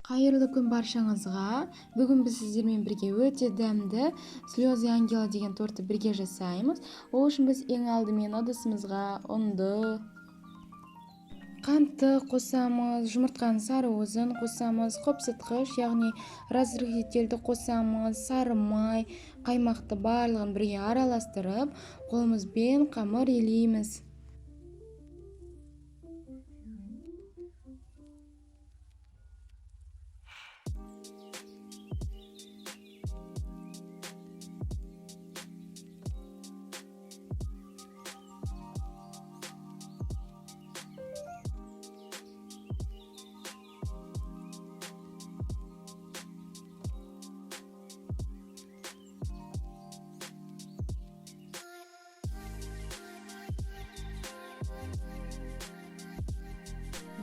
Қайырлы күн баршаңызға. Бүгін біз сіздермен бірге өте дәмді слезы ангела деген тортты бірге жасаймыз. Ол үшін біз ең алдымен ыдысымызға ұнды, қантты қосамыз, жұмыртқаның сары уызын қосамыз, қопсытқыш, яғни разрыхлительді қосамыз, сары май, қаймақты барлығын бірге араластырып, қолымызбен қамыр илейміз.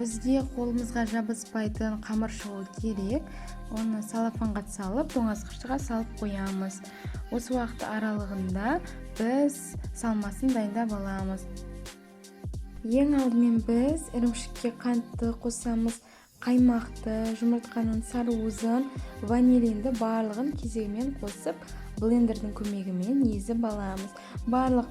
Бізге қолымызға жабыспайтын қамыр шығу керек. Оны салафанға салып, тоңазытқышқа салып қоямыз. Осы уақыт аралығында біз салмасын дайындап аламыз. Ең алдымен біз ірімшікке қантты қосамыз, қаймақты, жұмыртқаның сары уызын, ванилинді барлығын кезегімен қосып, блендердің көмегімен езіп аламыз. Барлық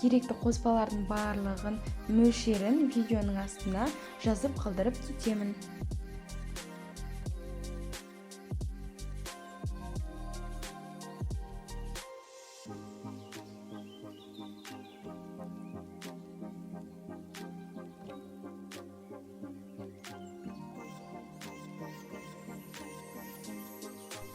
керекті қоспалардың барлығын мөлшерін видеоның астына жазып қалдырып кетемін.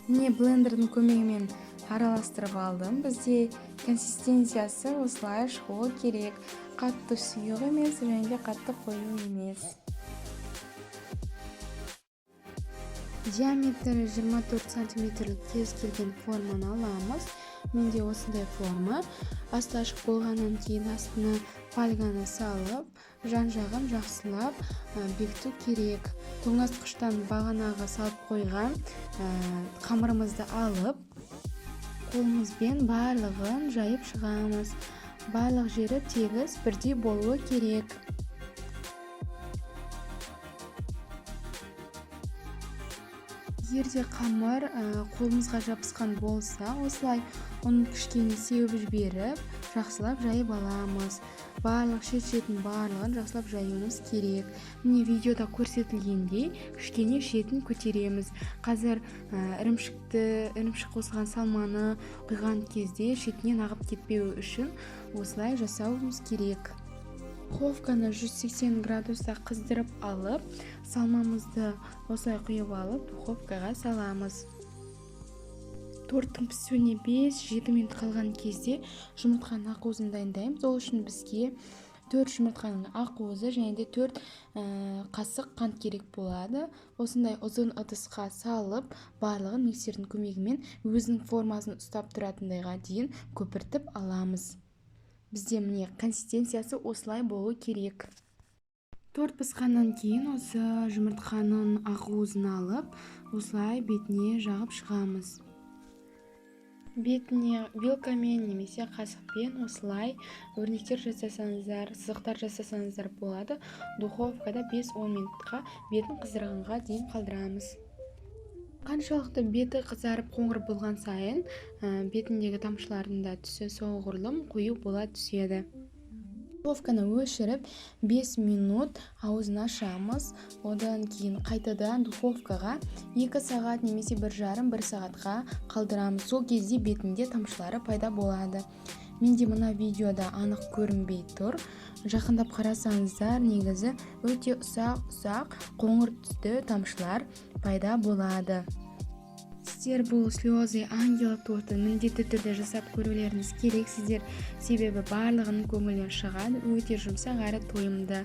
Міне, блендердің көмегімен араластырып алдым. Бізде консистенциясы осылай шығуы керек. Қатты сұйық емес және де қатты қою емес. Диаметрі 24 сантиметрлік кез келген форманы аламыз. Менде осындай форма. Асты ашық болғаннан кейін астына фольганы салып, жан-жағын жақсылап бекіту керек. Тоңазытқыштан бағанағы салып қойған қамырымызды алып, қолымызбен барлығын жайып шығамыз. Барлық жері тегіс, бірдей болуы керек. Егер де қамыр қолымызға жабысқан болса, осылай ұн кішкене сеуіп жіберіп, жақсылап жайып аламыз. Барлық шет-шетін барлығын жақсылап жаюымыз керек. Міне, видеода көрсетілгендей кішкене шетін көтереміз. Қазір ірімшік қосылған салманы құйған кезде шетінен ағып кетпеуі үшін осылай жасауымыз керек. Духовканы 180 градуста қыздырып алып, салмамызды осылай құйып алып, духовкаға саламыз. Торттың пісуіне 5-7 минут қалған кезде жұмыртқаның ақуызын дайындаймыз. Ол үшін бізге 4 жұмыртқаның ақуызы және де 4 қасық қант керек болады. Осындай ұзын ыдысқа салып, барлығын миксердің көмегімен өзінің формасын ұстап тұратындайға дейін көпіртіп аламыз. Бізде міне консистенциясы осылай болу керек. Торт пысқаннан кейін осы жұмыртқаның ақуызын алып, осылай бетіне жағып шығамыз. Бетіне вилкамен немесе қасықпен осылай өрнектер жасасаңыздар, сызықтар жасасаңыздар болады. Духовкада 5-10 минутқа бетін қыздырғанға дейін қалдырамыз. Қаншалықты беті қызарып қоңыр болған сайын, бетіндегі тамшылардың да түсі соғұрлым қою бола түседі. Духовканы өшіріп, 5 минут аузын ашамыз. Одан кейін қайтадан духовкаға 2 сағат немесе бір жарым, бір сағатқа қалдырамыз. Сол кезде бетінде тамшылары пайда болады. Менде мына видеода анық көрінбей тұр. Жақындап қарасаңыздар, негізі өте ұсақ-ұсақ қоңыр түсті тамшылар пайда болады. Сіздер бұл слезы ангела тортын міндетті түрде жасап көрулеріңіз керек сіздер, себебі барлығының көңілінен шығады, өте жұмсақ әрі тойымды.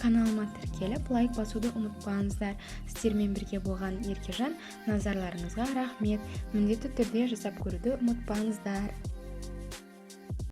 Каналыма тіркеліп, лайк басуды ұмытпаңыздар. Сіздермен бірге болған Еркежан, назарларыңызға рахмет. Міндетті түрде жасап көруді ұмытпаңыздар.